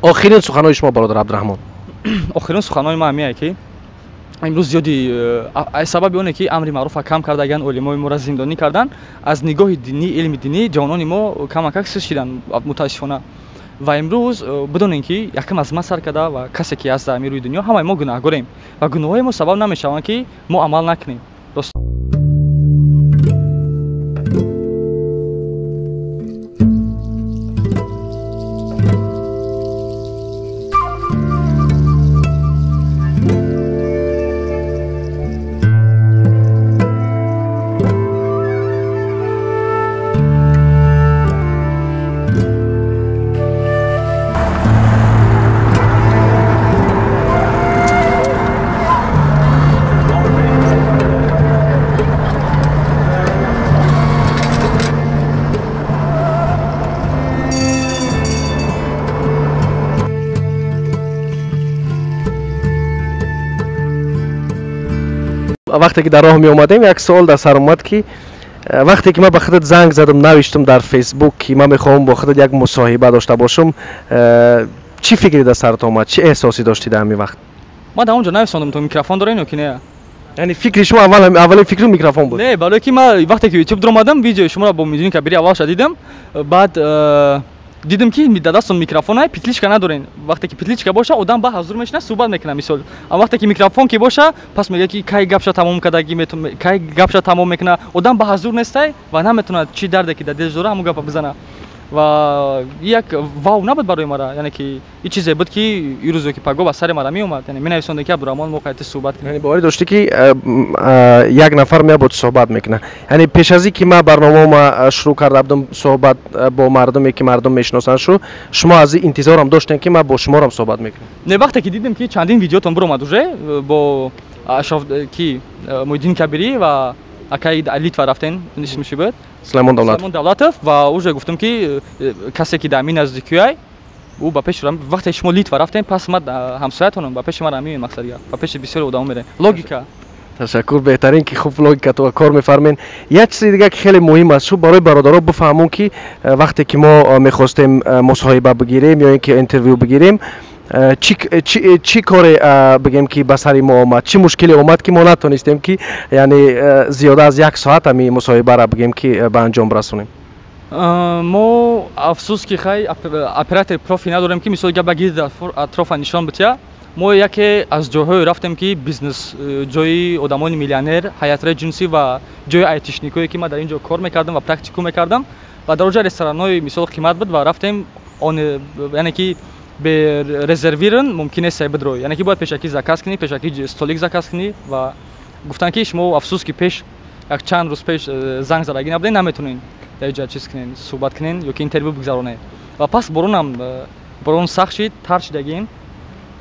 Охирин суханои шумо, бародар Абдураҳмон. Охирин суханои ман ҳамиае, ки имрӯз зиёди сабаби оне ки амри маъруфа кам кардаган, олимои моро зиндонӣ кардан, аз нигоҳи динӣ, илми динӣ ҷавонони мо камакак сист шиданд, мутаассифона. Ва имрӯз бидонем, ки якам аз ман сар карда ва касе ки ҳаст дар ҳамин рӯи дунё, ҳамаи мо гунаҳгорем ва гуноҳҳои мо сабаб намешаванд, ки мо амал накунем. Вақте ки дар роҳ меомадем, як суол дар сар омад, ки вақте ки ман ба худат занг задам, навиштам дар Фейсбук, ки ман мехоҳам бо худат як мусоҳиба дошта бошам, чӣ фикре дар сарат омад, чӣ эҳсосе доштӣ дар ҳамин вақт? Ман дар он ҷо нависондам, то микрофон дорем ё ки не. Яъне фикри шумо аввалин фикри микрофон буд? Не, барои ки ман вақте ки Ютуб даромадам, видеои шуморо бо Муҳиддини Кабирӣ аввалша дидам, баъд дидам, ки дар дастон микрофон, петличка надорен. Вақте ки петличка боша, одам ба ҳазур мешина, суҳбат мекунад, мисол. Аммо вақте ки микрофон ки боша, пас мегӯяд, ки кай гапша тамом кардагӣ, кай гапша тамом мекунад. Одам ба ҳазур нестай ва наметавонад чӣ дарде ки дар дилаш дора, ҳамон гапа бизана. Ва як вау набуд барои мара, яъне ки ин чизе буд, ки ирӯзе ки паго ба сари мара меомад, яъне менависондем, ки Абдураҳмон мо қайти суҳбат кунем. Яъне боварӣ доштӣ, ки як нафар меяд, бо ту суҳбат мекунад. Яъне пеш аз ин ки ман барномаома шурӯъ карда будам суҳбат бо мардуме, ки мардум мешиносанд, шумо аз ин интизорам доштем, ки ман бо шуморам суҳбат мекунам? Не, вақте ки дидем, ки чандин видеотон биромад уже бо Ашраф, ки Муҳиддини Кабирӣ ва акаи Литва рафтен, исмиш чӣ буд? Сулаймон Давлатов. Сулаймон Давлатов. Ва уже гуфтам, ки касе ки дар ҳамин наздикиай, ӯ ба пеши вақте шумо Литва рафтем, пас ман ҳамсоятонам, ба пеши ман ҳамин мақсад гап, ба пеши бисёри одамо мерем. Логика. Ташаккур, беҳтарин, ки хуб логикато кор мефармен. Як чизи дига, ки хеле муҳим аст, шуд барои бародаро бифаҳмон, ки вақте ки мо мехостем мусоҳиба бигирем ё ин ки интервю бигирем, чӣ коре бигем, ки ба сари мо омад, чӣ мушкиле омад, ки мо натонистем, ки яъне зиёда аз як соат ҳамин мусоҳибаро бигем, ки ба анҷом расонем. Мо афсӯс, ки хай оператори профи надорем, ки мисол гапа гирд атрофа нишон битя. Мо яке аз ҷойҳое рафтем, ки бизнес ҷои одамони миллионер, Ҳаят Редженси, ва ҷои айтишникое, ки ман дар ин ҷо кор мекардам ва практикум мекардам, ва дар оҷа ресторанҳои мисол қимат буд ва рафтем он, яъне ки бе резервиран мумкин нест бидрои, яъне ки бояд пешакӣ заказ кунӣ, пешакӣ столик заказ кунӣ. Ва гуфтанд, ки шумо афсӯс, ки пеш як чанд рӯз пеш занг задагӣ набудед, наметонед дар ҷа чиз кунед, суҳбат кунед ё ки интервю бигзаронед. Ва пас боронам борон сахт шид, тар шидагем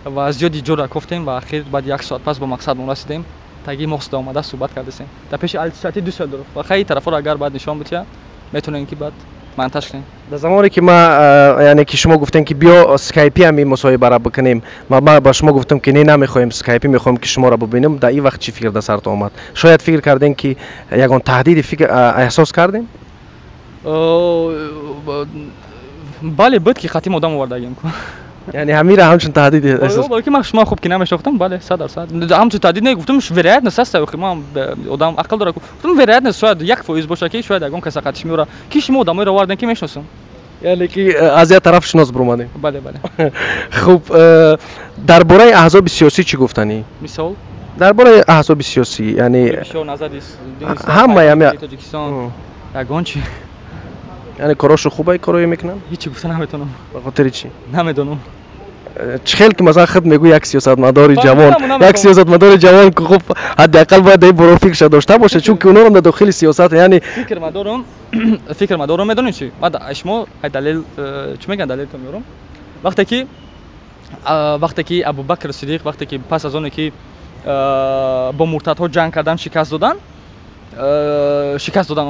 ва зиёди ҷора кофтем ва ахир баъди як соат пас ба мақсадмон расидем. Таги моҳсуда омада суҳбат кардасем дар пеши Алтишати Дюссельдорф. Ва хай тарафҳоро агар баъд нишон бития, метавонем, ки баъд монтаж кунем. Дар замоне ки ма, яъне ки шумо гуфтем, ки биё скайпи ҳамин мусоҳибаро бикунем, ман ба шумо гуфтам, ки не, намехоҳем скайпи, мехоҳем, ки шуморо бибинем. Дар ин вақт чӣ фикр дар сарто омад? Шояд фикр кардем, ки ягон таҳдиди фикр эҳсос кардем? Бале, буд, ки хатим одам овардагем. Яъне ҳаминро ҳамчун таҳдид эҳсос? Балки ман шумо хуб ки намешнохтам, бале, 100% ҳамчун таҳдид не, гуфтам, вероятность ҳаст, охи ман одам ақл дора, гуфтам, вероятность шояд 1% боша, ки шояд ягон каса қатиш меора, ки шумо одамоеро овардем, ки мешиносам. Яъне ки аз як тараф шинос биромадем. Бале, бале. Хуб, дар бораи аҳзоби сиёсӣ чӣ гуфтанӣ? Мисол? Дар бораи аҳзоби сиёсӣ, яъне ҳамаи ҳами Тоҷикистон ягон чи. Яъне корошо хубай, корое мекунанд? Ҳичи гуфта наметавонам. Ба хотири чӣ? Намедонам. Чӣ хел ки масалан худ мегӯй, як сиёсатмадори ҷавон, як сиёсатмадори ҷавон, ки хуб ҳадди ақал бояд дар ин бора фикрша дошта бошад, чунки онҳоро дар дохили сиёсат, яъне Фикр мадорам, фикр мадорам. Медонед чӣ, ман шумо далел чӣ мегӯянд, далелто меорам. Вақте ки Абубакр Сидиқ, вақте ки пас аз оне ки бо муртадҳо ҷанг кардан, шикаст доданд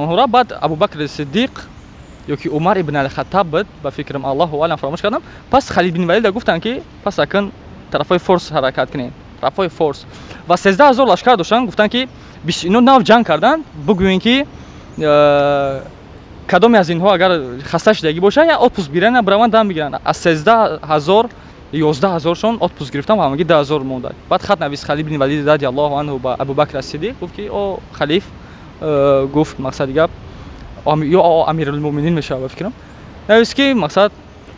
онҳоро, баъд Абубакр Сидиқ ё ки Умар ибн Алхаттаб буд, ба фикрам, аллоҳу алам, фаромӯш кардам, пас Халид бин Валида гуфтанд, ки пас акн тарафҳои Форс ҳаракат кунем, тарафҳои Форс. Ва 13 000 лашкар доштанд. Гуфтанд, ки ино нав ҷанг карданд, бигӯем, ки кадоме аз инҳо агар хаста шудагӣ боша, я отпуск бирана, бираванд, дам бигиранд. Аз 13 000. 11 000шон отпуск гирифтан ва ҳамагӣ 10 000 монда. Баъд хат навист Халид ибни Валид радиаллоҳу анҳу ба Абубакр ас-Сиддиқ, гуфт ки о халиф, гуфт, мақсади гап, ё амирулмӯминин мешавад, фикрам, навист ки мақсад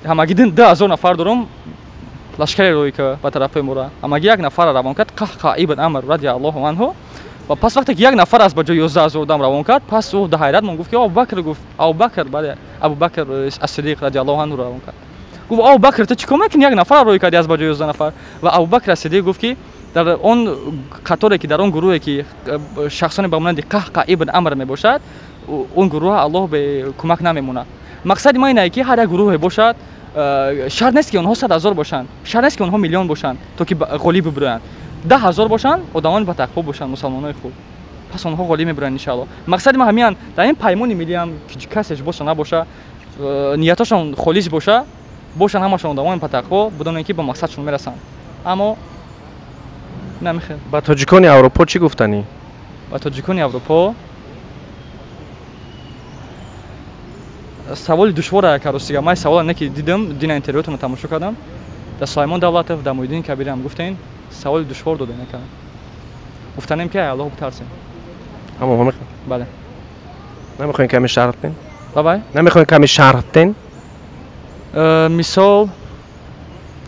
ҳамагӣ 10 000 нафар дорам, лашкаре рӯй ка ба тарафи мора. Ҳамагӣ як нафарро равон кард, Қаҳқа ибн Амр радиаллоҳу анҳу. Ва пас вақте ки як нафар аз ба ҷои 11 000 одам равон кард, пас ӯ да ҳайрат мон, гуфт ки Абубакр, гуфт Абубакр, бале, Абубакр ас-Сиддиқ радиаллоҳу анҳу равон кард. Гуфт: «Абубакр, ту чӣ кор мекунӣ? Як нафар рӯй кардӣ аз ба ҷои 11 нафар». Ва Абубакр ас-Сиддиқ гуфт ки дар он қаторе ки, дар он гурӯҳе ки шахсоне ба монанди Қаҳқа ибн Амр мебошад, он гурӯҳ Аллоҳ бе кӯмак намемонад. Мақсади ман ине ки ҳар як гурӯҳе бошад, шарт нест ки онҳо 100 000 бошанд, шарт нест ки онҳо миллион бошанд, то ки ғолиб бибироянд. 10 000 бошанд, одамони батақво бошанд, мусалмонои хуб, пас онҳо ғолиб мебироянд, иншаалло. Мақсади ман ҳамиян, дар ин паймони миллиам ки касеш боша набоша, ниятошон холис боша, бошанд ҳамашон одамони батақво, бидонем ки ба мақсадшон мерасанд. Аммо намехел. Ба тоҷикони Аврупо чӣ гуфтанӣ? Ба тоҷикони Аврупо саволи душвора каростига. Ман савола не ки дидам, дина интервютонро тамошо кардам, дар Сулаймон Давлатов, дар Муҳиддини Кабириам гуфтен, саволи душвор додем. Яка гуфтанем ки Аллоҳ битарсем. Ҳамон? Бале. Намехоҳем каме шарҳ дем? Бабай. Намехоҳем каме шарҳ дем? Мисол,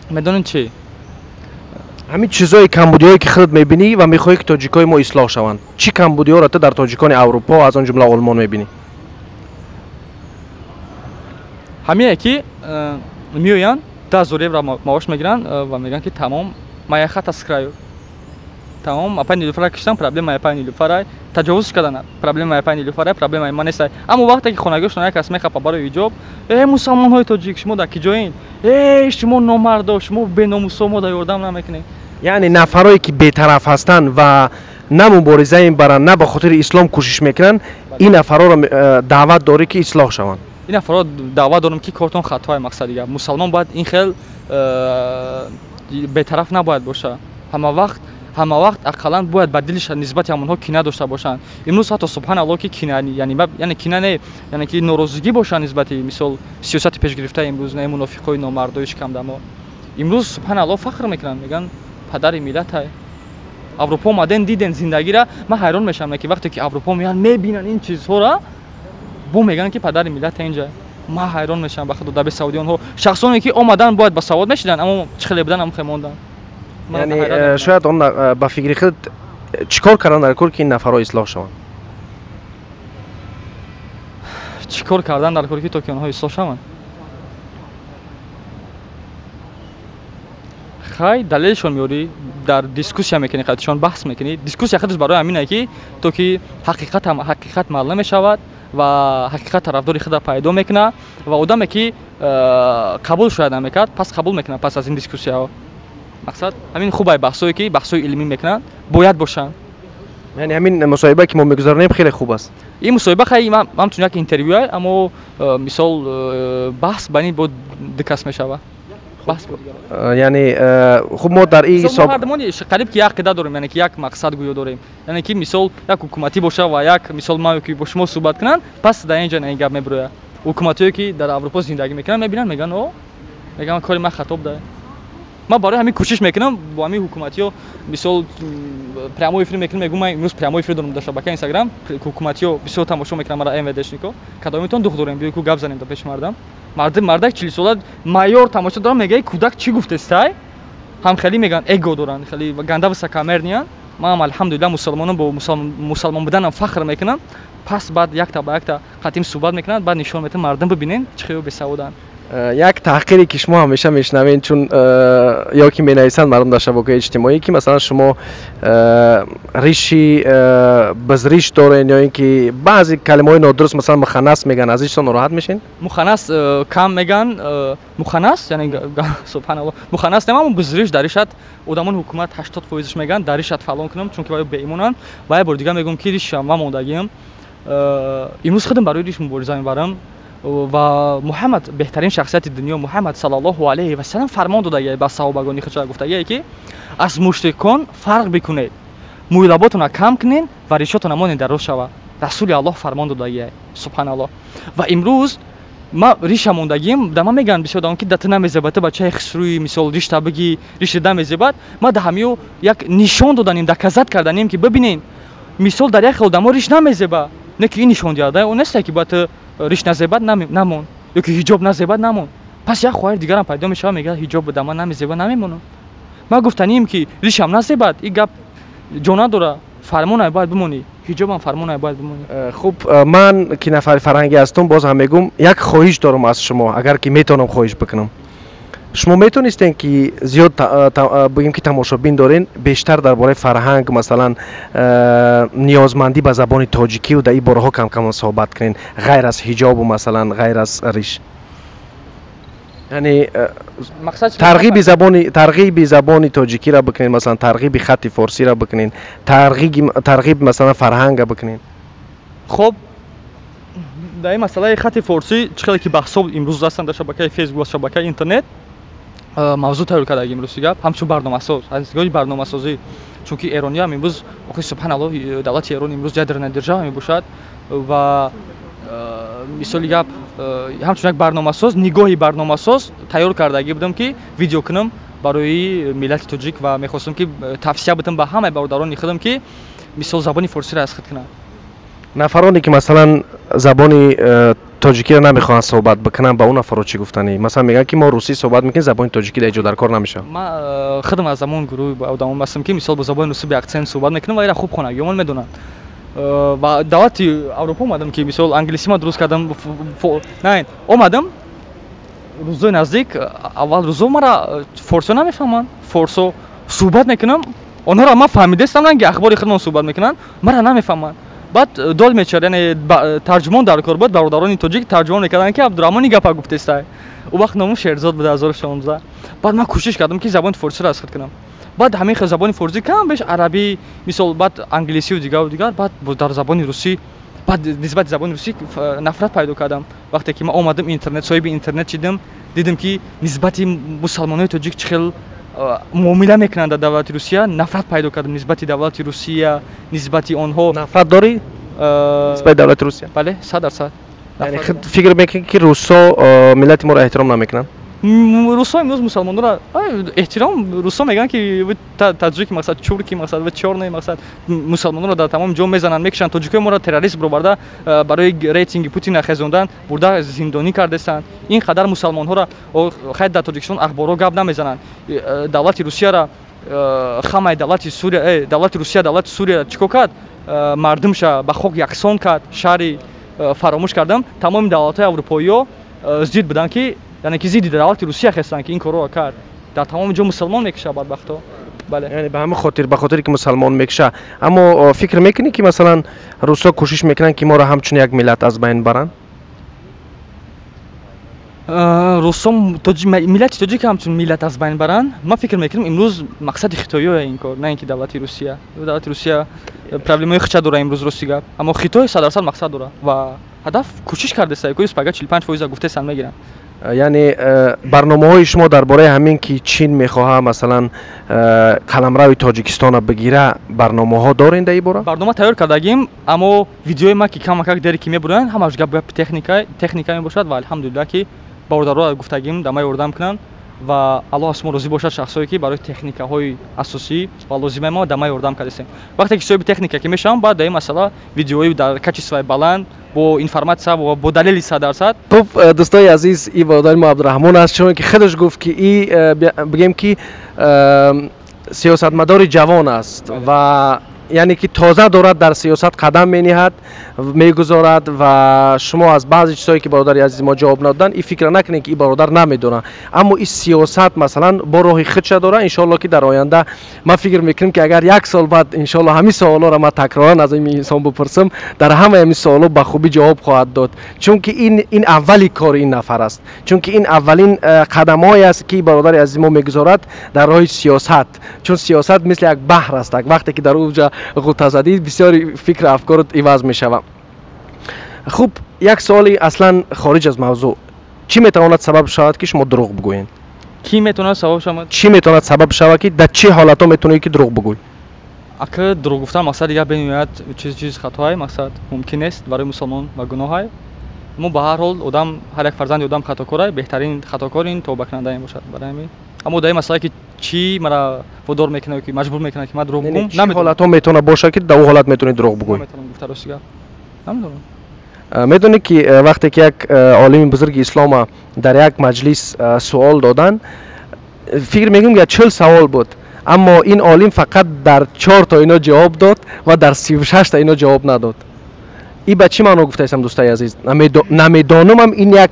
медонед чӣ? Ҳамин чизҳои камбудиҳое ки худат мебинӣ ва мехоҳӣ ки тоҷикои мо ислоҳ шаванд. Чӣ камбудиҳоро ту дар тоҷикони Аврупо, аз он ҷумла Олмон, мебинӣ? Ҳамие ки меоянд, 10 000 евро маош мегиранд ва мегӯянд ки тамом, моя хата с краю, тамом, апай Нилуфара киштан, проблема апай Нилуфара, таҷовуз кардан, проблема апай Нилуфара, проблемаи ман нест. Аммо вақте ки хонагиҳошон як кас мехапа барои ҳиҷоб: «Э, мусалмонҳои тоҷик, шумо дар ки ҷоин? Э, шумо номардо, шумо беномусо, мо дар ёрдам намекунем». Яъне нафарое ки бетараф ҳастанд ва на мубориза мебаранд, на ба хотири ислом кӯшиш мекунанд, ин нафарҳоро даъват дорӣ ки ислоҳ шаванд? Ин нафарҳо даъват дорам ки кортон хатои. Мақсад дигар, мусалмон бояд ин хел бетараф набояд боша. Ҳама вақт ақаллан бояд ба дилиш нисбати ҳамонҳо кина дошта бошанд. Имрӯз ҳатто, субҳаналлоҳ, ки кина, яъне кина не, яъне ки норозигӣ бошанд нисбати, мисол, сиёсати пешгирифтаи имрӯз, не, мунофиқҳои номардои шикамдамо. Имрӯз, субҳаналлоҳ, фахр мекунанд, мегӯянд падари миллатай. Аврупо омаден, диден зиндагира. Ман ҳайрон мешавам ки вақте ки Аврупо меянд, мебинанд ин чизҳоро, бо мегӯянд ки падари миллата инҷа. Ман ҳайрон мешавам ба худо, дар бесаводии онҳо. Шахсоне ки омаданд, бояд ба савод мешиданд, аммо чӣ хеле будан, ҳам монданд. Яъне шояд он ба фикри худ чӣ кор кардан дар кор ки ин нафарҳо ислоҳ шаванд? Чӣ кор кардан дар кор ки то ки онҳо ислоҳ шаванд? Хай, далелшон меёрӣ, дар дискуссия мекунӣ, қадишон баҳс мекунӣ. Дискуссия худаш барои ҳамине ки то ки ҳақиқат маълум мешавад ва ҳақиқат тарафдори худа пайдо мекунад. Ва одаме ки қабул шояд намекард, пас қабул мекунад пас аз ин дискуссияҳо. Мақсад ҳамин хубай, баҳсое ки баҳсҳои илмӣ мекунанд, бояд бошанд. Яъне ҳамин мусоҳибае ки мо мегузаронем, хеле хуб аст? Ин мусоҳиба хай ҳамчун як интервюа, аммо мисол, баҳс ба ин бо ду кас мешавад. Яъне хуб, мо дар ин ҳисоб қариб ки як қида дорем, яъне ки як мақсад гӯё дорем, яъне ки мисол як ҳукуматӣ боша ва як мисол ман ки бо шумо суҳбат кунанд, пас дар ин ҷо ин гап мебирояд. Ҳукуматҳое ки дар Аврупо зиндагӣ мекунанд, мебинанд, мегӯянд: «О», мегӯянд, «кори ман хато буда». Ман барои ҳамин кӯшиш мекунам бо ҳамин ҳукуматиҳо, мисол, прямой эфир мекунам, мегӯм: «Ман имрӯз прямой эфир дорам дар шабакаи Инстаграм, ҳукуматиҳо бисёр тамошо мекунам мара, МВДшнико, кадомитон дух дорем, биё ку гап занем дар пеши мардам». Мардум, мардак 40-сола майор тамошо дорам, мега: «Кӯдак чӣ гуфтестай?» Ҳам хеле мегӯянд, эго доранд, хеле ганда высокомерныянд. Манам, алҳамдулилла, мусалмонам, бо мусалмон буданам фахр мекунам. Пас баъд якта ба якта қатим суҳбат мекунанд, баъд нишон метавон мардум, бибинен чӣ хеле бесаводанд. Як таҳқире ки шумо ҳамеша мешунавед, чун ё ки менависанд мардум дар шабакаҳои иҷтимоӣ, ки масалан шумо риши бизриш дорен ё ин ки баъзе калимаҳои нодуруст, масалан муханнас мегӯянд, аз ин чизо нороҳат мешед? Муханнас кам мегӯянд, муханнас, яъне, субҳаналло, муханнас нема, аммо бизриш дар ришат одамони ҳукумат 80%-ш мегӯянд дар ришат фалон кунам, чунки вай беимонанд. Ва як бори дигар мегӯям ки ришам ма мондагиам, имрӯз худам барои риш мубориза мебарам. Ва Муҳаммад, беҳтарин шахсияти дунё, Муҳаммад саллаллоҳу алайҳи васалам, фармон додагия ба саҳобагони худша, гуфтагие ки аз мушрикон фарқ бикунед, мӯйлаботона кам кунед ва ришотона монед дар рост шавад. Расули Аллоҳ фармон додагия, субҳаналлоҳ. Ва имрӯз Ма риша мондагим, да ман мегӯянд бисёр одамон, ки да ту намезебад, ту бачаи хушрӯи, мисол, ришта бигӣ, ришта намезебад. Ма да ҳамиё як нишон доданем, доказать карданем, ки бибинен, мисол, дар як хел одамо риш намезеба. Не ки ин нишондиҳанда он несте, ки бояд ту риш назебад намон ё ки ҳиҷоб назебад намон. Пас як хоҳари дигарам пайдо мешавад, мегӯяд: «Ҳиҷоб да ман намезеба, намемонам». Ман гуфтанем, ки ришам назебад, ин гап ҷо надора, фармонай бояд бимонӣ, ҳиҷобам фармонай бояд бимонӣ. Хуб, ман ки нафари фарҳангӣ ҳастам, боз ҳам мегӯм, як хоҳиш дорам аз шумо, агар ки метавонам хоҳиш бикунам. Шумо метонистем, ки зиёд бигем, ки тамошобин дорен, бештар дар бораи фарҳанг, масалан, ниёзмандӣ ба забони тоҷикиву дар ин бораҳо камкам суҳбат кунен, ғайр аз ҳиҷобу, масалан, ғайр аз риш, яъне тарғиби забони тоҷикиро бикунед, масалан, тарғиби хатти форсиро бикунед, тарғиб, масалан, фарҳанга бикунед. Хоб, дар ин масъалаи хати форсӣ, чӣ хеле ки баҳсҳо имрӯз ҳастанд дар шабакаи Фейсбук ва шабакаи интернет, мавзӯъ тайёр кардагим. Рости гап, ҳамчун барномасоз, аз нигоҳи барномасозӣ, чунки эрониям имрӯз, охи, субҳаналлоҳ, давлати Эрон имрӯз ядерная держава мебошад ва, мисоли гап, ҳамчун як барномасоз, нигоҳи барномасоз тайёр кардагӣ будам, ки видео кунам барои миллати тоҷик ва мехостам, ки тавсия бидам ба ҳамаи бародарони худам, ки, мисол, забони форсиро аз худ кунанд. Нафароне ки, масалан, забони тоҷикиро намехоҳанд суҳбат бикунанд, ба он нафаро чӣ гуфтанӣ? Масалан, мегӯянд, ки мо русӣ суҳбат мекунем, забони тоҷикӣ дар ҷо дар кор намешавад. Ман худам аз ҳамон гурӯҳи одамон ҳастам, ки, мисол, бо забони русӣ бе акцент суҳбат мекунам ва ира хуб хонагиёмон медонанд. Ва давлати Аврупо омадам, ки, мисол, англисӣ ма дуруст кардам, на омадам рӯзои наздик, аввал рӯзо мара форсо намефаҳманд. Форсо суҳбат мекунам, онҳоро ман фаҳмидастам, ки ахбори худмон суҳбат мекунанд, мара намефаҳманд. Баъд долмечар, яъне тарҷумон дар кор буд. Бародарони тоҷик тарҷумон мекарданд, ки Абдураҳмон гапа гуфтеста. Ӯ вақт ному Шерзод буда, 2016. Баъд ман кӯшиш кардам, ки забони форсиро аз худ кунам. Баъд ҳамин хел забони форсӣ, кам беш арабӣ, мисол, баъд англисию дигару дигар, баъд дар забони русӣ, баъд нисбати забони русӣ нафрат пайдо кардам. Вақте ки ман омадам интернет, соҳиби интернет шидам, дидам, ки нисбати мусалмонои тоҷик чӣ хел муомила мекунанд дар давлати Русия, нафрат пайдо кардам нисбати давлати Русия, нисбати онҳо. Нафрат дорӣ нисбати давлати Русия? Бале, 100%. Яъне фикр мекунӣ, ки русо миллати моро эҳтиром намекунанд? Русо имрӯз мусалмононро эҳтиром, русо мегӯянд, ки таҷики, мақсад, чурки, мақсад, ва чёрный, мақсад, мусалмононро дар тамоми ҷо мезананд, мекушанд. Тоҷикои моро террорист бироварда, барои рейтинги Путина хезондан бурда зиндонӣ кардестанд. Ин қадар мусалмонҳоро, хайр, дар Тоҷикистон ахборҳо гап намезананд. Давлати Русияра хамаи давлати Сурия, давлати Русия давлати Сурия чӣ кор кард? Мардумша ба хок яксон кард. Шаҳри фаромӯш кардам, тамоми давлатҳои аврупоиё зид буданд, ки, яъне ки зидди давлати Русия хестанд, ки ин корро кард. Дар тамоми ҷо мусалмон мекуша, бадбахто, бале. Яъне ба ҳамин хотир, ба хотире ки мусалмон мекуша. Аммо фикр мекунӣ, ки, масалан, русҳо кӯшиш мекунанд, ки моро ҳамчун як миллат аз байн баранд? Русҳо миллати тоҷик ҳамчун миллат аз байн баранд? Ман фикр мекунам, имрӯз мақсади хитоиё ин кор, на ин ки давлати Русия. Давлати Русия проблемаи хича дора имрӯз, рости гап, аммо Хитой 100% мақсад дора ва ҳадаф кӯшиш кардеста, пага 45 фоиза гуфтесан, мегиранд. Яъне барномаҳои шумо дар бораи ҳамин, ки Чин мехоҳа, масалан, қаламрави Тоҷикистонро бигира, барномаҳо дорен дар ин бора? Барнома тайёр кардагим, аммо видеои ма, ки камакак дери ки мебуранд, ҳамаш гап гапи техника мебошад. Ва алҳамдулиллаҳ, ки бародаро гуфтагим, дар ма ёрдам кунанд ва Аллоҳ аз шумо розӣ бошад, шахсое ки барои техникаҳои асосӣ ва лозимаи мо дар ма ёрдам кардастем. Вақте ки соҳиби техника ки мешавам, баъд дар ин масъала видеои дар качество и баланд, бо информатсия ва бо далели 100%. Хуб, дӯстои азиз, и бародари мо Абдураҳмон аст, чуноне ки худаш гуфт, ки и бигем, ки сиёсатмадори ҷавон аст ва яъне ки тоза дорад дар сиёсат қадам мениҳад, мегузорад. Ва шумо аз баъзе чизҳое, ки бародари азизи мо ҷавоб надоданд, и фикра накунед, ки и бародар намедонад. Аммо и сиёсат, масалан, бо роҳи худша дорад. Иншоалло, ки дар оянда, ман фикр мекунем, ки агар як сол баъд, иншоалло, ҳамин саволҳоро ман такроран аз ин инсон бипурсам, дар ҳамаи ҳамин саволҳо ба хубӣ ҷавоб хоҳад дод, чунки ин аввали кори ин нафар аст, чунки ин аввалин қадамҳое аст, ки бародари азизи мо мегузорад дар роҳи сиёсат. Чун сиёсат мисли як баҳр аст, вақте ки дар уҷа ғӯтазадӣ, бисёри фикру афкорот иваз мешавад. Хуб, як суоли аслан хориҷ аз мавзӯъ: чӣ метавонад сабаб шавад, ки шумо дурӯғ бигӯед? Кӣ метавонад сабаб шавад? Чӣ метавонад сабаб шавад, ки дар чӣ ҳолатҳо метавонӣ, ки дурӯғ бигӯй? Ака, дурӯғ гуфтан, мақсад, дигар бениҳоят чиз хатоае, мақсад, мумкин нест барои мусалмон ва гуноҳае. Аммо ба ҳар ҳол одам, ҳар як фарзанди одам хатокор, беҳтарин хатокор ин тавбакунанда мебошад. Барои ҳамин, аммо дар ин масъала, ки чӣ мара водор мекунад, ки маҷбур мекунад, ки ман дурӯғ бигӯям, намедонам. Ҳолатҳо метавонад бошад, ки дар он ҳолат метавонӣ дурӯғ бигӯӣ? Наметавонам гуфта, рости гап, намедонам. Медонӣ, ки вақте ки як олими бузурги ислома дар як маҷлис суол доданд, фикр мекунам, як 40 савол буд, аммо ин олим фақат дар чорто ино ҷавоб дод ва дар 36та ино ҷавоб надод. И ба чӣ маъно гуфтаистам, дӯстои азиз? Намедонумам ин як,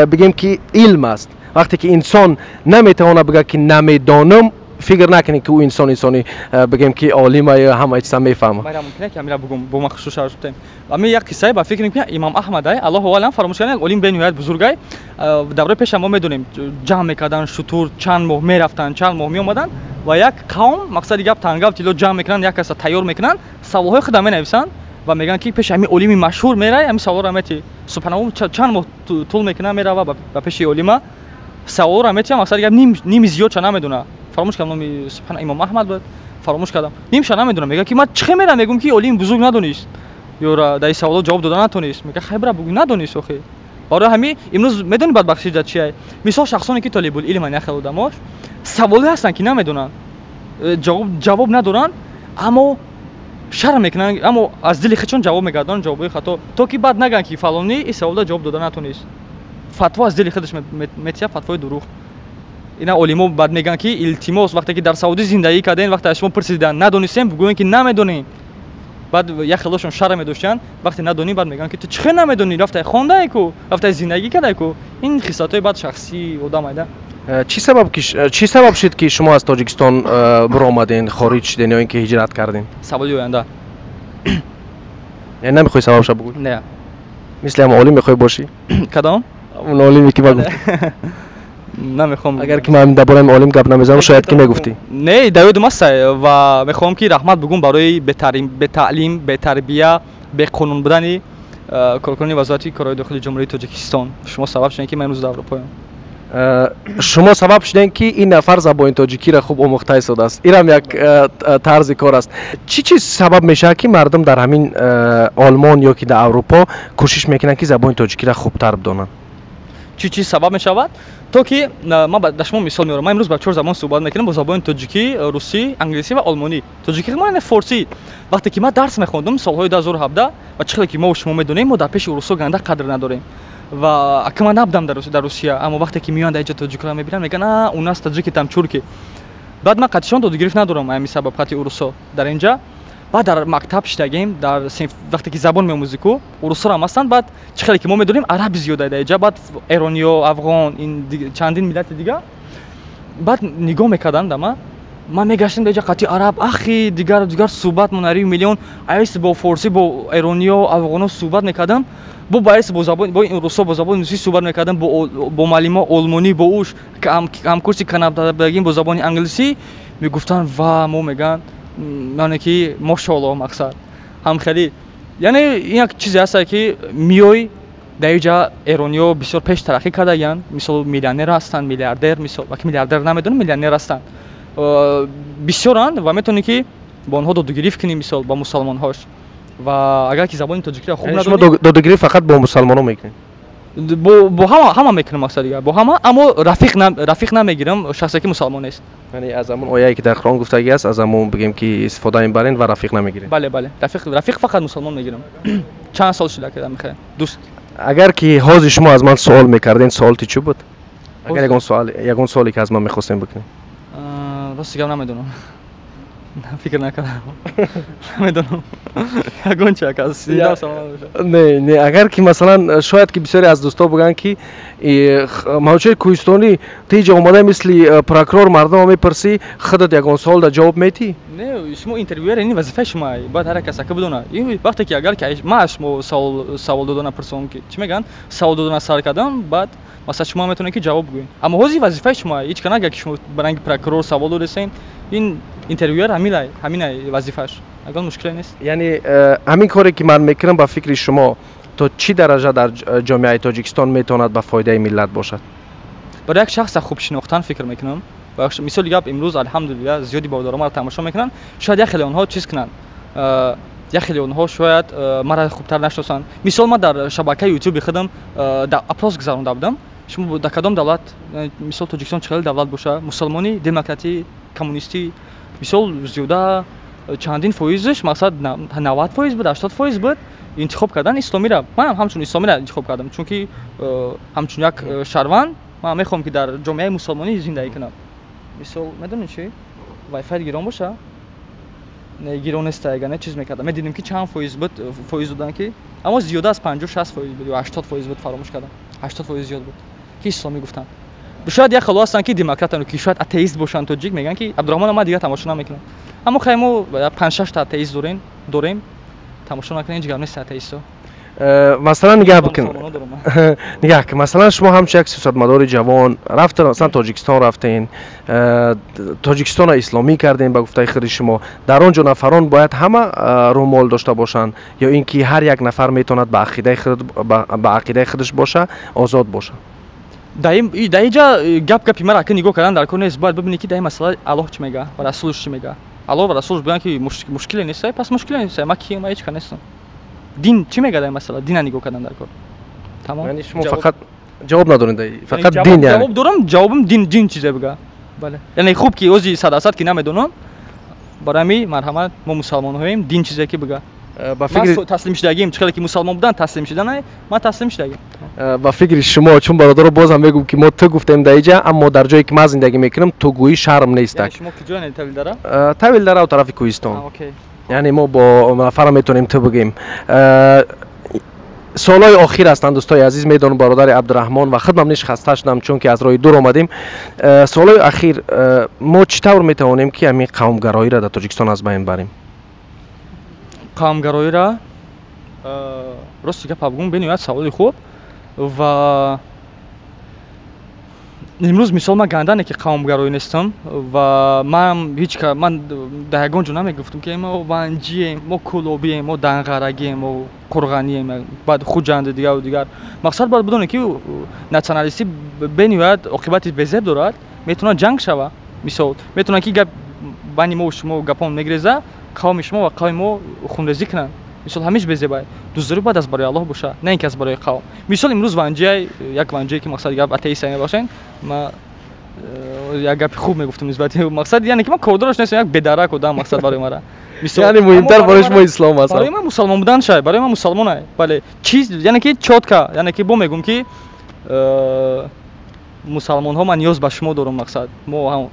бигем, ки илм аст. Вақте ки инсон наметавонад бигӯяд, ки намедонам, фикр накунед, ки ӯ инсон инсони, бигем, ки олима ё ҳама чиза мефаҳмад. Майра, мумкин ки амира бугум, бо ма хушрӯ шудем. Ами як қиссае ба фикр мекунам, имом Аҳмад ай, Аллоҳу алам, фаромӯш кардам, як олим бениҳоят бузургай. Давраи пеша мо медонем, ҷамъ мекарданд шутур, чанд моҳ мерафтанд, чанд моҳ меомаданд ва як қавм, мақсади гап, тангав тилло ҷамъ мекунанд, як каса тайёр мекунанд, саволҳои худа менависанд ва мегӯянд, ки пеши ҳамин олими машҳур мерай, ҳамин саволро мети. Субҳаналлоҳ, чанд моҳ тӯл мекунад, мерава ба пеши олима, саволро метиҳам, мақсади гап, ними зиёдша намедона. Фаромӯш кардам номи, субҳана, имом Аҳмад буд, фаромӯш кардам, нимша намедонам. Мегӯяд, ки ман чӣ мерам, мегӯм, ки олими бузург надонист ё дар ин саволот ҷавоб дода натонист. Мегӯяд, хай, бира бугӯ, надонист охи. Барои ҳамин имрӯз медонӣ бадбахтӣ дар чия? Мисол, шахсоне ки толибул илман, як хел одамош саволе ҳастанд, ки намедонанд, ҷавоб надоранд, аммо шарм мекунанд, аммо аз дили худшон ҷавоб мегардонанд ҷавобҳои хато, то ки баъд нагӯянд, ки фалонӣ ин саволда ҷавоб дода натонист. Фатво аз дили худаш метиҳад, фатвои дурӯғ. Ина олимо баъд мегӯянд, ки илтимос, вақте ки дар Саудӣ зиндагӣ кардем, вақте аз шумо пурсиданд, надонистем, бигӯем, ки намедонем. Баъд як хелошон шарм медоштанд, вақте надонӣ, баъд мегӯянд, ки ту чӣ хел намедонӣ, рафтай хондаe ку, рафтай зиндагӣ кардаe ку. Ин хислатҳои баъд шахсии одам айда. Чӣ сабаб шуд, ки шумо аз Тоҷикистон биромаден, хориҷ шуден ё ин ки ҳиҷрат кардем? Саволи оянда. Яъне намехоҳӣ сабабша бигӯӣ? Не. Мисли ҳам олим мехоҳӣ бошӣ? Кадом? Он олиме, ки ман гуфтам. Намехоҳам. Агар ки ман дар бораи олим гап намезанам, шояд ки мегуфтӣ. Не, дар ёдум аст ва мехоҳам, ки раҳмат бугум барои бетаълим, бетарбия, беқонун будани коркунони Вазорати корҳои дохили Ҷумҳурии Тоҷикистон. Шумо сабаб шудем, ки ман имрӯз дар Аврупоям. Шумо сабаб шудем, ки ин нафар забони тоҷикиро хуб омӯхта истодааст. Инам як тарзи кор аст. Чӣ чиз сабаб мешавад, ки мардум дар ҳамин Олмон ё ки дар Аврупо кӯшиш мекунанд, ки забони тоҷикиро хубтар бидонанд? Чӣ чиз сабаб мешавад, то ки ман ба шумо мисол меорам. Ман имрӯз ба чор забон суҳбат мекунам: бо забони тоҷикӣ, русӣ, англисӣ ва олмонӣ. Тоҷикӣ ман форсӣ. Вақте ки ман дарс мехондум солҳои 2017, ва чӣ хеле ки мо шумо медонем, мо дар пеши урусҳо ганда қадр надорем ва ака ман набудам дар Русия, аммо вақте ки меоянд дар иҷо, тоҷикро мебинанд, мегӯянд: «А, у нас таджики там чурки». Баъд ман қатишон додугирифт надорам, ҳамин сабаб қати урусҳо дар инҷа. Баъд дар мактаб шидагем, дар синф, вақте ки забон меомӯзӣ ку, урусҳоам ҳастанд. Баъд чӣ хеле ки мо медонем, араби зиёда дар иҷа, баъд эрониё, афғон, ин чандин миллати дига. Баъд нигоҳ мекарданд да ман. Ман мегаштам дар иҷа қати араб, ахи, дигар дигар суҳбат монари миллион айс, бо форсӣ, бо эрониё, афғоно суҳбат мекардам, бо баъис, бо забон, бо русо, бо забони русӣ суҳбат мекардам, бо муаллимо олмонӣ, бо уш ҳамкурси канабдагим бо забони англисӣ мегуфтанд ва мо мегӯянд, яъне ки мошоалло, мақсад ҳамхелӣ. Яъне ин як чизе ҳаста, ки миёй дар иҷа, эрониё бисёр пеш тараққӣ кардаянд, мисол, миллионер ҳастанд, миллиардер, мисол, ваки миллиардер намедонам, миллионер ҳастанд, бисёранд ва метавонӣ, ки бо онҳо додугирифт кунӣ, мисол, ба мусалмонҳош. Ва агар ки забони тоҷикиро хуб надонӣ, шумо додугирифт фақат бо мусалмонҳо мекунед? Бо ҳама мекунам, мақсад дигар, бо ҳама, аммо рафиқ намегирам шахсе, ки мусалмон нест. Яъне аз ҳамон ояе, ки дар Қуръон гуфтагӣ аст, аз ҳамон, бигем, ки истифода мебарен ва рафиқ намегирем? Бале, рафиқ фақат мусалмон мегирам. Чанд сол шуда, ки мехоҳам дӯст. Агар ки ҳозир шумо аз ман суол мекарден, суолти чӣ буд? Агар ягон суол, ягон суоле, ки аз ман мехостем бикунем? Рости гап, намедонам, фикр накардам, намедонам ягон чи акас. Не, агар ки масалан, шояд ки бисёре аз дӯстҳо бигӯянд, ки мавҷои кӯҳистонӣ, ту иҷо омада, мисли прокурор мардумро мепурсӣ, худат ягон суол да ҷавоб метӣ? Не, шумо интервюер, ин вазифаи шумо, бояд ҳар як кас ака бидонад. Ин вақте ки агар ки ман аз шумо савол додана пурсам, ки чӣ мегӯянд, савол додана сар кардам, баъд масалан шумо метавонед, ки ҷавоб гӯед. Аммо ҳозир вазифаи шумо, ҳеҷ ка нагӯяд, ки шумо ба ранги прокурор савол додесен. Ин интервюер ҳаминай вазифааш, ягон мушкиле нест. Яъне ҳамин коре, ки ман мекунам, ба фикри шумо, то чӣ дараҷа дар ҷомеаи Тоҷикистон метавонад ба фоидаи миллат бошад? Барои як шахса хуб шинохтан, фикр мекунам. Мисоли гап, имрӯз, алҳамдулилла, зиёди бародаромаро тамошо мекунанд, шояд як хеле онҳо чиз кунанд. Як хеле онҳо шояд маро хубтар нашиносанд. Мисол, ман дар шабакаи Ютуби худам опрос гузаронда будам: шумо дар кадом давлат, мисол, Тоҷикистон чӣ хеле давлат боша, мусулмонӣ, демократӣ, коммунистӣ? Мисол, зиёда чандин фоизш, мақсад 90% буд, 80% буд, интихоб кардан исломиро. Манам ҳамчун исломиро интихоб кардам, чунки ҳамчун як шаҳрванд ман мехоҳам, ки дар ҷомеаи мусулмонӣ зиндагӣ кунам. Мисол, медонед чи, вайфай гирон боша, не, гирон неста, ягане чиз мекардам, медидем, ки чанд фоиз буд, фоиз доданд, ки аммо зиёда аз 50-60% буд ё 80% буд, фаромӯш кардам, 80% зиёд буд, ки исломӣ гуфтанд. Шояд як хело ҳастанд, ки демократанд, ки шояд атеист бошанд, тоҷик, мегӯянд, ки Абдураҳмона ман дигар тамошо намекунам. Аммо хай, мо панҷ-шашта атеист дорем, тамошо накунем, ҳеҷ гап нест, атеистҳо. Масалан, нигаҳ бикун, нигаҳ кун, масалан, шумо ҳамчун як сиёсатмадори ҷавон рафтен, масалан, Тоҷикистон рафтен, Тоҷикистонро исломӣ кардем. Ба гуфтаи худи шумо, дар он ҷо нафарон бояд ҳама рӯмол дошта бошанд ё ин ки ҳар як нафар метавонад ба ақидаи худаш боша, озод боша? Дар инҷа гап гапи мара ака нигоҳ кардан дар кор нест. Бояд бибинӣ, ки дар ин масъала Аллоҳ чӣ мега ва Расулш чӣ мега. Аллоҳ ва Расулш бигӯянд, ки мушкиле нест, пас мушкиле нест. Ма кием? Ма ҳеҷ ка нестам. Дин чӣ мега дар ин масъала, дина нигоҳ кардан дар кор, тамом. Яъне шумо фақат ҷавоб надоред, фақат дин? Ҷавоб дорам, ҷавобам дин, дин чизе бига, бале. Яъне хуб, ки ози садасад ки намедонам, барои ҳамин, марҳамат, мо мусалмонҳоем, дин чизе ки бига. Ба фикри таслим шудагим, чӣ хеле ки мусалмон будан таслим шудан, ман таслим шудагим. Ба фикри шумо, чун бародаро, бозам мегӯм, ки мо ту гуфтем дар иҷа, аммо дар ҷое ки ман зиндагӣ мекунам, тугӯӣ шарм нестак. Шумо куҷо, Тавилдара? Тавилдара, тарафи Кӯҳистон. Яъне мо бо нафара метавонем ту бигӯем. Суолҳои охир ҳастанд, дӯстои азиз. Медонам, бародари Абдураҳмон ва худам ниш хаста шудам, чунки аз роҳи дур омадем. Суолҳои ахир: мо чӣ тавр метавонем, ки ҳамин қавмгароиро дар Тоҷикистон аз байн барем? Қавмгароиро, рости гап бигӯм, бениҳоят саволи хуб. Ва имрӯз, мисол, ман гандане ки қавмгароӣ нестам ва ман ҳеҷ ман дар ягон ҷо намегуфтам, ки мо ванҷием, мо кӯлобием, мо данғарагием, мо қурғанием, баъд Хуҷанди, дигару дигар. Мақсад, бояд бидонем, ки националистӣ бениҳоят оқибати безеб дорад, метавонад ҷанг шава. Мисол, метавонад, ки гап байни мо шумо гапон мегреза, қавми шумо ва қавми мо хунрезӣ кунанд. Мисол, ҳамеш безебай. Дӯстдорӣ бояд аз барои Аллоҳ боша, на ин ки аз барои қавм. Мисол, имрӯз ванҷиай, як ванҷие, ки мақсад гап атеист мебошен, ма як гапи хуб мегуфтам нисбати мақсад, яъне ки ман кордораш нестам, як бедарак одам, мақсад, барои мара. Яъне муҳимтар барои шумо ислом аст? Барои ман мусалмон будан шай, барои ман мусалмонай, бале. Чиз, яъне ки чётко, яъне ки бо мегӯм, ки мусалмонҳо, ман ниёз ба шумо дорам. Мақсад, мо ҳам,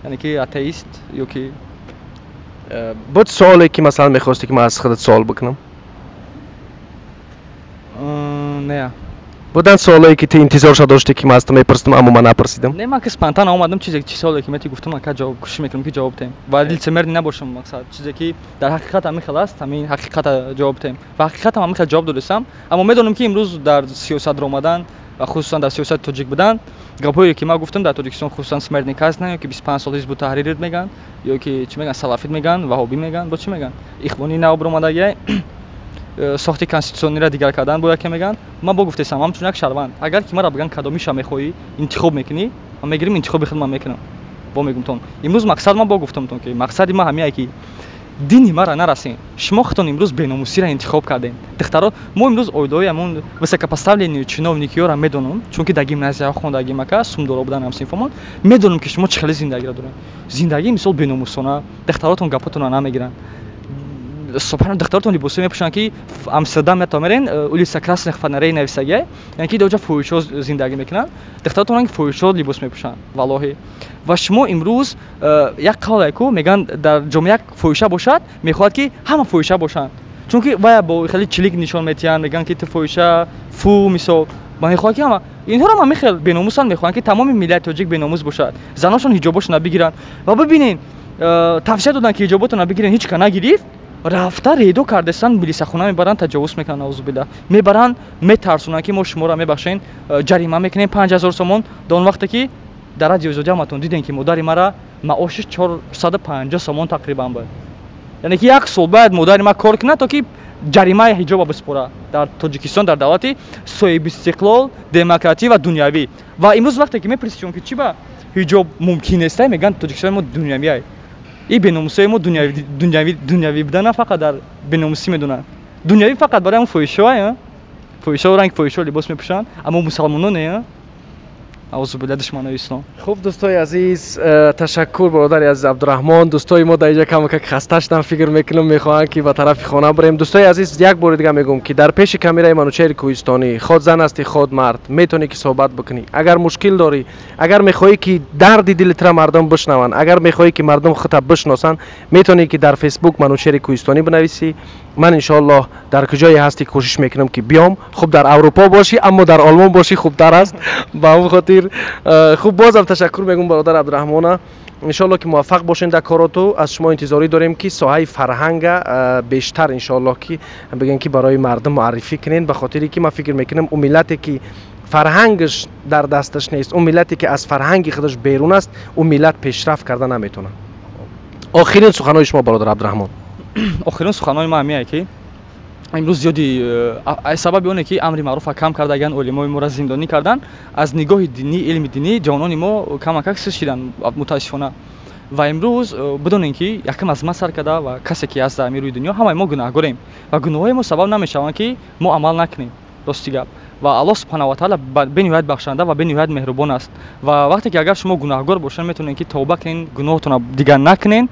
яъне ки атеист ё ки Буд суоле, ки масалан мехостӣ, ки ман аз худат суол бикунам? Не. Буданд суолое, ки ту интизорша доштӣ, ки ман аз ту мепурсидам, аммо ман напурсидам? Не, ман ки спонтанно омадам, чизе, чи суоле ки мети гуфтам, ака, ҷавоб кӯшиш мекунам, ки ҷавоб диҳем ва лицемерный набошам. Мақсад, чизе ки дар ҳақиқат ҳамин хел аст, ҳамин ҳақиқата ҷавоб диҳем ва ҳақиқатам ҳамин хел ҷавоб додистам. Аммо медонам, ки имрӯз дар сиёсат ромадан ва хусусан дар сиёсати тоҷик будан, гапҳое ки ман гуфтам, дар Тоҷикистон хусусан смертный казнь, ё ки 25 сол Ҳизбу Таҳририт мегӯянд, ё ки чӣ мегӯянд, салафит мегӯянд, ваҳобӣ мегӯянд, бо чӣ мегӯянд, ихвонӣ нав баромадагия, сохти конститутсиониро дигар кардан бояд, ки мегӯянд. Ман бо гуфтесам, ҳамчун як шаҳрванд, агар ки маро бигӯянд, кадомиша мехоҳӣ, интихоб мекунӣ, ман мегирим, интихоби худ ман мекунам. Бо мегумтон, имрӯз мақсад, ман бо гуфтамтон, ки мақсади ман ҳамияе, ки дини мара нарасем. Шумо худтон имрӯз беномусиро интихоб кардем. Духтаро, мо имрӯз оилаҳои ҳамон высокопоставленные чиновникиёро медонам, чунки дар гимназияҳо хондагим, ака, сумдоро будан ҳамсинфомон. Медонам, ки шумо чӣ хеле зиндагиро доред, зиндагии, мисол, беномусона. Духтаротон гапотонро намегиранд. Субҳана, духтаротон либосҳое мепӯшанд, ки Амстердам ято мерен, улица Красных Фонарей нависагия, яъне ки даоҷа фоҳишҳо зиндагӣ мекунанд. Духтаротон ранги фоҳишҳо либос мепӯшанд, валлоҳи. Ва шумо имрӯз як қавле ку мегӯянд: дар ҷомеа як фоҳиша бошад, мехоҳад, ки ҳама фоҳиша бошанд, чунки вая бо хеле чилик нишон метиҳанд, мегӯянд, ки ту фоҳиша, фу. Мисол, ма мехоҳад, ки ҳама инҳоро ма мехел беномусанд, мехоҳанд, ки тамоми миллати тоҷик беномус бошад, заношон ҳиҷобошона бигиранд. Ва бибинед, тавсия доданд, ки ҳиҷоботона бигирен, ҳеҷ ка нагирифт. Рафта редо кардастан, милисахона мебаранд, таҷовуз мекунанд, наузубилла, мебаранд, метарсонанд, ки мо шуморо мебахшем, ҷарима мекунем 5000 сомон. До он вақте ки дар Радиои Озодӣ ҳаматон дидем, ки модари мара маоши 450 сомон тақрибан буд, яъне ки як сол бояд модари ма кор кунад, то ки ҷаримаи ҳиҷоба биспора дар Тоҷикистон, дар давлати соҳибистиқлол, демократӣ ва дунявӣ. Ва имрӯз вақте ки мепурсишон, ки чӣ ба ҳиҷоб мумкин неста, мегӯянд, Тоҷикистони мо дунявиай. Ин беномусои мо дунявӣ буда на фақат дар беномусӣ медонанд. Дунявӣ фақат барои ҳамон фоҳишоа, фоҳишо ранг фоҳишо либос мепӯшанд, аммо мусалмоно не. Аузубилла, душманои ислом. Хуб, дӯстои азиз, ташаккур, бародари азиз Абдураҳмон. Дӯстои мо дар инҷа камакак хаста шудам, фикр мекунам, мехоҳанд ки ба тарафи хона бирем. Дӯстои азиз, як бори дига мегӯм, ки дар пеши камераи Манучеҳри Кӯҳистонӣ, ход зан ҳастӣ, ход мард, метавонӣ ки суҳбат бикунӣ. Агар мушкил дорӣ, агар мехоҳӣ ки дарди дилитра мардум бишнаванд, агар мехоҳӣ ки мардум худта бишносанд, метавонӣ ки дар Фейсбук Манучеҳри Кӯҳистонӣ бинависӣ. Ман иншоаллоҳ дар куҷое ҳастӣ кӯшиш мекунам ки биём. Хуб, дар Аврупо бошӣ, аммо дар Олмон бошӣ хубтар аст. Ба ҳамон хотир хуб, бозам ташаккур мегӯм бародар Абдураҳмона. Иншоаллоҳ ки муваффақ бошем дар короту. Аз шумо интизорӣ дорем ки соҳаи фарҳанга бештар иншоаллоҳ ки бигӯем ки барои мардум муаррифӣ кунед, ба хотире ки ман фикр мекунам, ӯ миллате ки фарҳангаш дар дасташ нест, ӯ миллате ки аз фарҳанги худаш берун аст, ӯ миллат пешрафт карда наметавонад. Охирин суханҳои шумо, бародар Абдураҳмон. Охирин суханҳои ман ҳамиае ки имрӯз зиёди сабаби оне ки амри маъруфа кам кардаган, олимои моро зиндонӣ кардан, аз нигоҳи динӣ, илми динӣ ҷавонони мо камакак сис шиданд, мутаассифона. Ва имрӯз бидонем ки якам аз ман сар карда ва касе ки ҳаст дар рӯи дунё, ҳамаи мо гунаҳгорем ва гуноҳҳои мо сабаб намешаванд ки мо амал накунем. Рости гап, ва Аллоҳ субҳанаҳу ва таала бениҳоят бахшанда ва бениҳоят меҳрубон аст. Ва вақте ки агар шумо гунаҳгор бошед, метавонед ки тавба кунед, гуноҳатонро дигар накунед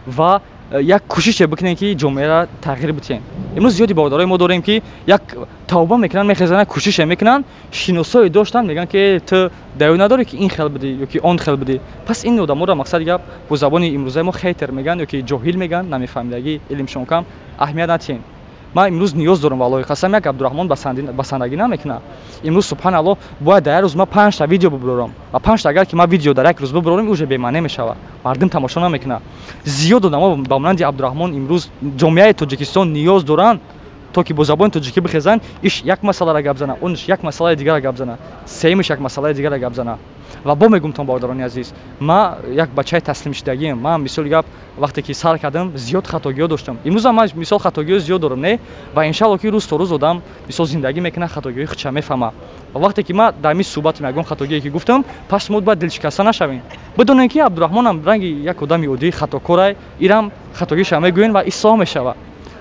ва як кӯшише бикунем ки ҷомеаро тағйир бидиҳем. Имрӯз зиёди бародарои мо дорем ки як тавба мекунанд, мехезанд, кӯшише мекунанд, шиносое доштанд, мегӯянд ки ту даё надорӣ ки ин хел бидӣ ё ки он хел бидӣ. Пас ин одаморо, мақсади гап, бо забони имрӯзаи мо хейтер мегӯянд ё ки ҷоҳил мегӯянд, намефаҳмидагӣ, илмшон кам, аҳамият надиҳем. Ман имрӯз ниёз дорам, валлоҳи қасам, як Абдураҳмон басандагӣ намекунад. Имрӯз, субҳаналлоҳ, бояд дар як рӯз ман панҷта видео бибурорам ва панҷта агар ки ман видео дар як рӯз бибурорам, уже бемаъне мешавад, мардум тамошо намекунад. Зиёд одамо ба монанди Абдураҳмон имрӯз ҷомеаи Тоҷикистон ниёз доранд, то ки бо забони тоҷикӣ бихезанд, иш як масъаларо гап зана, онш як масъалаи дигарро гап зана, сеюмиш як масъалаи дигарро гап зана. Ва бо мегумтон, бародарони азиз, ман як бачаи таслимшудагиам. Ман, мисоли гап, вақте ки сар кардам, зиёд хатогиҳо доштам. Имрӯзам ман, мисол, хатогиҳо зиёд дорам, не? Ва иншалло ки рӯз то рӯз одам, мисол, зиндагӣ мекунад, хатогиҳои худша мефаҳмад. Ва вақте ки ман дар ин суҳбатам ягон хатогие ки гуфтам, пас шумо бояд дилшикаста нашавем. Бидонем ки Абдураҳмонам ранги як одами оддии хатокорай, ирам хатогиша мегӯем ва ислоҳ мешавад.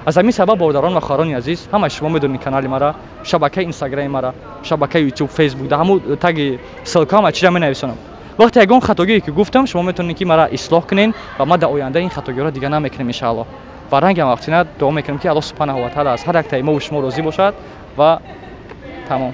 Аз ҳамин сабаб, бародарон ва хоҳарони азиз, ҳамаи шумо медонед канали мара, шабакаи Инстаграми мара, шабакаи Ютуб, Фейсбук, дар ҳамун таги ссылка ҳама чиза менависонам. Вақте ягон хатогие ки гуфтам, шумо метавонед ки мара ислоҳ кунед ва ман дар оянда ин хатогиҳоро дигар намекунем, иншааллоҳ. Ва рангам вақтина дуо мекунем ки Аллоҳ субҳанаҳу ва таала аз ҳар яктаи мову шумо розӣ бошад ва тамом.